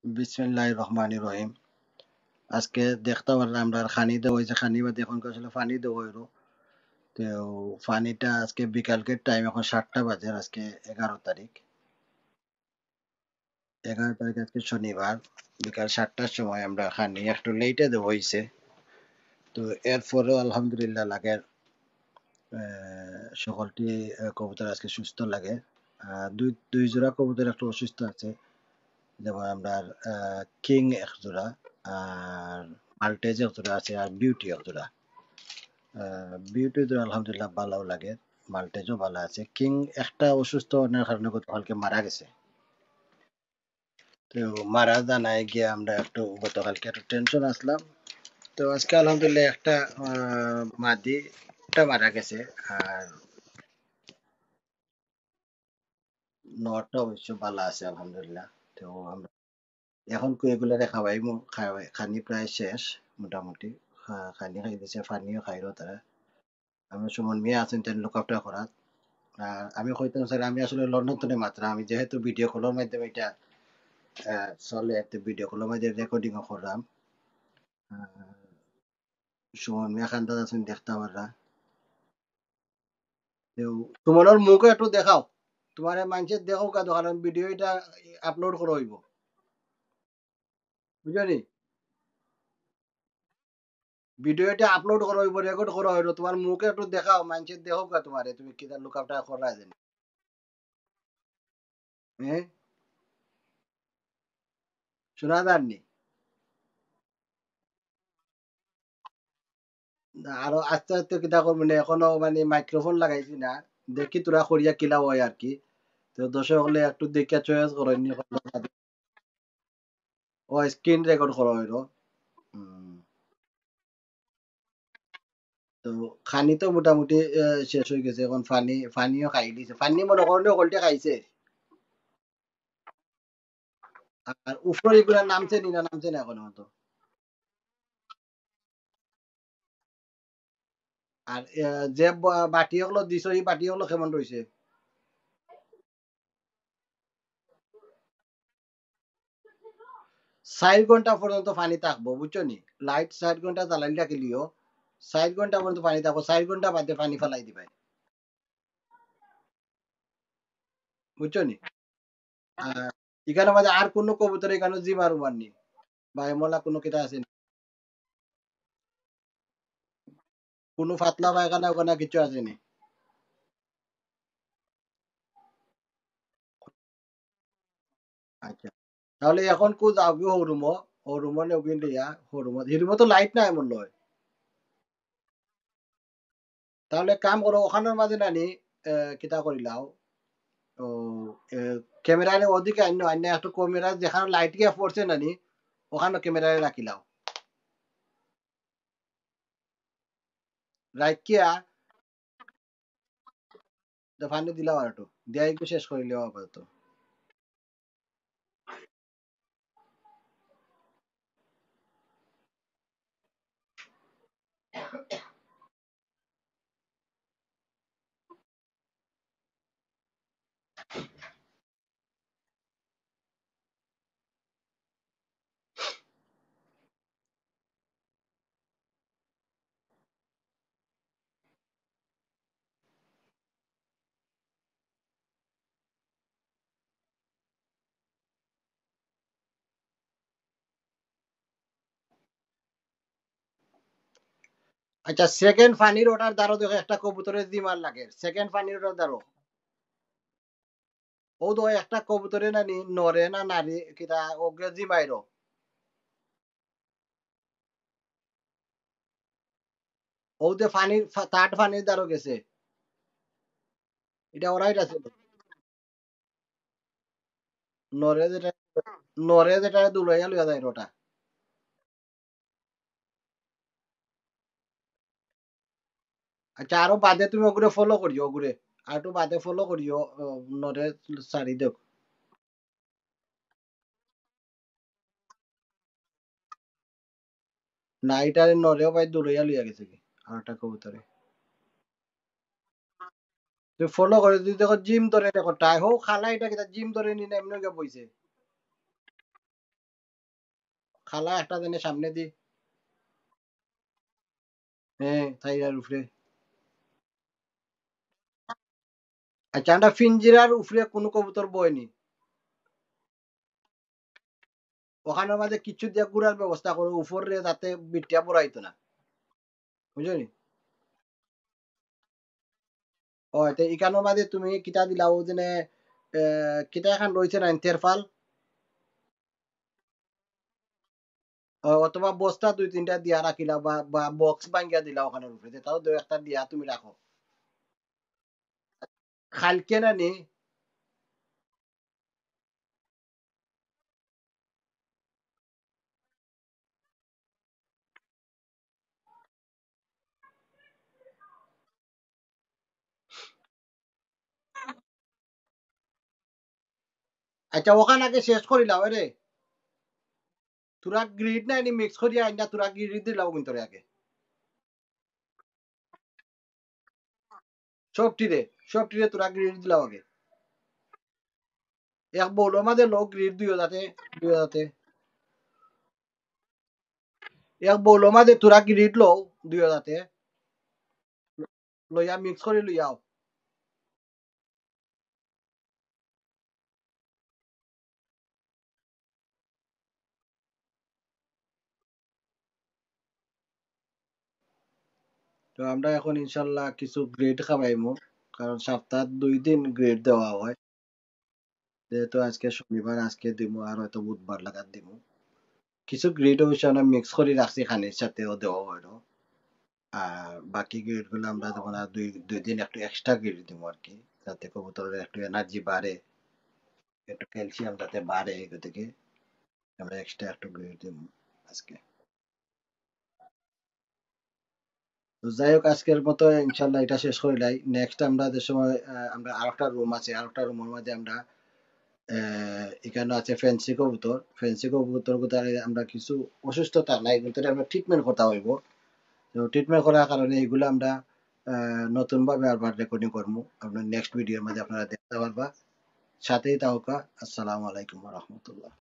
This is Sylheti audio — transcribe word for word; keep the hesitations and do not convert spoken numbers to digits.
বিসমিল্লাহির রহমানির রহিম। আজকে দেখতা পাররা আমরার খানি দেওয়া অইছে, খানি বাদে এখন আসলে পানি দেওয়া অইলো। তো পানিটা আজকে বিকালকের টাইম, এখন সাতটা বাজে, আজকে এগারো তারিখ। এগারো তারিখ আজকে শনিবার, বিকাল সাতটার সময় আমরার খানি একটু লেটে দেওয়া অইছে। তো এরপরেও আলহামদুলিল্লাহ লাগের, আহ, সকলটি, আহ, কবুতর আজকে সুস্থ লাগের। আহ, দুই, দুই জোড়া কবুতর একটু অসুস্থ আছে, যেমন আমরার, আহ, কিং এক জোড়া, আর মাল্টেজ এক জোড়া আছে, আর বিউটি এক জোড়া। আহ, বিউটি জোড়া আলহামদুলিল্লাহ ভালাও লাগের, মাল্টেজও ভালা আছে। কিং একটা অসুস্থ অওয়ার কারণে গতকালকে মারা গেছে। তো মারা জানায় গিয়া আমরা একটু, গতকালকে একটু টেনশন আসলাম। তো আজকে আলহামদুলিল্লাহ একটা, আহ, মাদি একটা মারা গেছে, আর নরটা অবশ্য ভালা আছে আলহামদুলিল্লাহ। তো আমরা এখন কু এগুলারে খাওয়াইমু, খাওয়াই-, খানি প্রায় শেষ মোটামুটি। খা-, খানি খাই দিছে, পানিও খাইলো তারা। আমি সুমন মিয়া আছেন, তেন লুক আফটার করাত। আর আমি কইতাম স্যার, আমি আসলে লন্ডন তনে মাত্র, আমি যেহেতু ভিডিও কলর মাধ্যমে এটা, আহ, চলে, তো ভিডিও কলর মাধ্যমে রেকর্ডিংও করলাম। আহ, সুমন মিয়া খান্দাত আছেন, দেখতা পাররা। তো সুমনর মুখ একটু দেখাও, তোমারে মানষে দেখউক্কা, কারণ ভিডিও এটা আপলোড করা অইবো, বুঝছো নি? ভিডিও এটা আপলোড করা অইবো, রেকর্ড করা অইবো, তোমার মুখ একটু দেখাও, মানষে দেখউক্কা তোমারে, তুমি কিতা লুক আফটার কররা জানি। হ্যাঁ, শোনা যার নি? না, আরো আস্তে আস্তে কিতা করবো নে, এখনো মানে মাইক্রোফোন লাগাইছি না, দেখি তোরা করিয়া কিলা অয় আর কি। তো দর্শক অকলে একটু দেখিয়া চয়েস করইন নি। ও, স্ক্রিন রেকর্ড করা অইলো। হুম। তো খানি তো মোটামুটি, আহ, শেষ অই গেছে, এখন পানি, পানিও খাই দিছে, পানি মনে করলে হকলটে খাইছে। আর উপরে এগুলা নামছে নি না, নামছে না এখনো তো। আর, আহ, যে বা-, বাটি অকলো দিছো, এই বাটি অকলো কেমন রইছে? চাইর ঘন্টা পর্যন্ত পানি থাকবো, বুঝছো নি? লাইট চাইর ঘন্টা জ্বালাইল রাখিলিও, চাইর ঘন্টা পর্যন্ত পানি থাকবো, চাইর ঘন্টা বাদে পানি ফালাই দিবায়, বুঝছো নি? আর ইখানো বাদে আর কুনু কবুতর ইখানো জিমার উমার নি, বা এমলা কুনু কিতা আছে নি? কুনু পাতলা পায়খানা ওখানে কিছু আছে নি? আচ্ছা, তাহলে এখন কু যাওগি হউ রুমো, হউ রুমো নেওগি লইয়া, হউ রুমো, হি রুমো তো লাইট নাই মনে অয়। তাহলে কাম করো, ওখানোর মাঝে নানি, আহ, কিতা করিলাও, ও, এ, ক্যামেরারে ওদিকে আইনো, আইনো একটু ক্যামেরা যেখানো লাইট গিয়া পড়ছে নানি, ওখানো ক্যামেরারে রাখিলাও। রাখিয়া তো পানি দিলাও আর একটু। দিয়া একটু শেষ করিলিও আপাতত। আচ্ছা, সেকেন্ড পানির ওটার দ্বারো দেখো একটা কবুতরের জিমার লাগে, সেকেন্ড পানির ওটার দ্বারো। ও তো একটা কবুতরে নানি নরে না নারী কিতা ওকে জিমাইরো। ও যে পানির ফা-, থার্ড পানির দ্বারো গেছে। এটা ওরাই আছে। নরে যেটা, নরে যেটা দুলাইয়া লইয়া যায় ওটা। আচ্ছা, আরো বাদে তুমি ওগুরে ফলো করিও, ওগুরে। আর একটু বাদে ফলো করিও, ও, নরে সারি দেও। না, এটা নরেও ভাই দুলাইয়া লইয়া গেছে কি? আর একটা কবুতরে। তুমি ফলো করে যদি দেখো জিম ধরে দেখো, তাই হোক, খালা এটা কিতা জিম ধরে নি না, এমনি গিয়া বইছে। কালা একটা জানে সামনে দি। হ্যাঁ, থাইরার উপরে। আচ্ছা, আমরা পিঞ্জিরার উপরে কোনো কবুতর বয়নি। ওখানর মাঝে কিছু দিয়া ঘুরার ব্যবস্থা করো, উপরে যাতে বিটিয়া বড়াইতো না। বুঝছো নি? ও, তে ইখানর মাঝে তুমি কিতা দিলাও যেনে, এ, কিতা এখান রইছে না, তেরপাল? ও, অথবা বস্তা দুই তিনটা দিয়া রাখিলা বা, বা বক্স ভাঙ্গিয়া দিলা ওখানর উপরে, যেটাও দু একটা দিয়া তুমি রাখো। খালকে না নি? আচ্ছা, ওখান আগে শেষ করিলাও রে। তোরা গ্রিড নাই নি মিক্স করিয়া আইনা, তোরা গ্রিড দিলাও কিন্তু রে আগে। সব টিরে, সব টিরে তোরা গ্রিড দিলাও আগে। এক বউলর মাঝে লও গ্রিড দুইও যাতে, দুইও যাতে। এক বউলর মাঝে তোরা গ্রিড লও দুইও যাতে। লইয়া মিক্স করি লইয়াও। তো আমরা এখন ইনশাল্লাহ কিছু গ্রিড খাওয়াইমু, কারণ সপ্তাহ দুই দিন গ্রিড দেওয়া হয়। যেহেতু আজকে শনিবার, আজকে দিমু, আর হয়তো বুধবার লাগাত দিমু। কিছু গ্রিড অবশ্য আমরা মিক্স করি রাখছি, খানির সাথেও দেওয়া হয়। আর বাকি গ্রিড গুলো আমরা যখন আর দুই, দুই দিন একটু এক্সট্রা গ্রিড দিমু আর কি, যাতে কবুতরের একটু এনার্জি বাড়ে, একটু ক্যালসিয়াম যাতে বাড়ে, এগুলো থেকে আমরা এক্সট্রা একটু গ্রিড দিমু আজকে। তো যাই হোক, আজকের মতো ইনশাল্লাহ এটা শেষ করিলাই। নেক্সট আমরা যে সময়, আহ, আমরা আরেকটা রুম আছে, আরেকটা রুমর মাঝে আমরা, আহ, এখানে আছে ফেন্সি কবুতর। ফেন্সি কবুতর গুতারে আমরা কিছু অসুস্থতা নাই, এগুলো আমরা ট্রিটমেন্ট করতে হইব। তো ট্রিটমেন্ট করার কারণে এগুলো আমরা, আহ, নতুনভাবে আবার রেকর্ডিং করবো। আপনার নেক্সট ভিডিওর মাঝে আপনারা দেখতে পারবা। সাথেই থাকুকা। আসসালামু আলাইকুম ওয়া রাহমাতুল্লাহ।